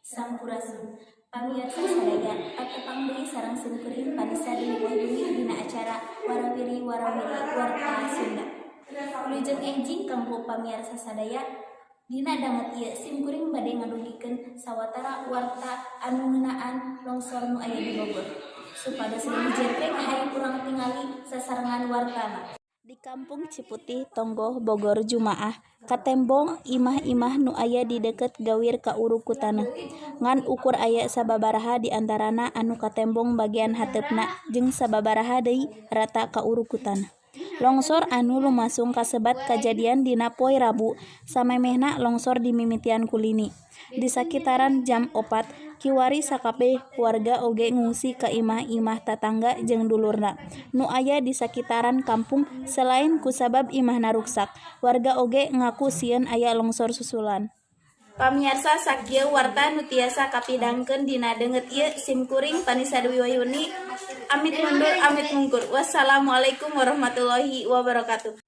Sampurasun. Pamiarsa sadaya, patepang deui sareng simkuring Vanessa Dewi Wahyuni dina acara Warawiri Warawiri Warta Sunda. Wilujeng enjing kanggo pamiarsa sadaya. Dina danget ieu simkuring bade ngadugikeun sawatara warta anu ngeunaan longsor nu aya di Bogor. Supados leuwih jentreng, hayu urang tingali sasarengan wartana. Di Kampung Ciputih, Tonggoh, Bogor, Jumaah katembong imah-imah nu aya di deukeut gawir kaurug ku taneuh. Ngan ukur aya sababaraha di antarana anu katembong bagian hateupna jeung sababaraha deui rata kaurug ku taneuh. Longsor anu lumangsung kasebat kajadian dina poe Rabu, samemehna longsor dimimitian ku lini. Di sakitaran jam 4 kiwari sakabeh warga oge ngungsi ka imah-imah tatangga jeung dulurna nu aya di sakitaran kampung. Selain kusabab imahna ruksak, warga oge ngaku sieun aya longsor susulan. Pamiarsa, sakieu warta nu tiasa kapidangkeun dina deungeut ieu. Simkuring Vanessa Dewi Wahyuni amit mundur, amit mungkur. Wassalamualaikum warahmatullahi wabarakatuh.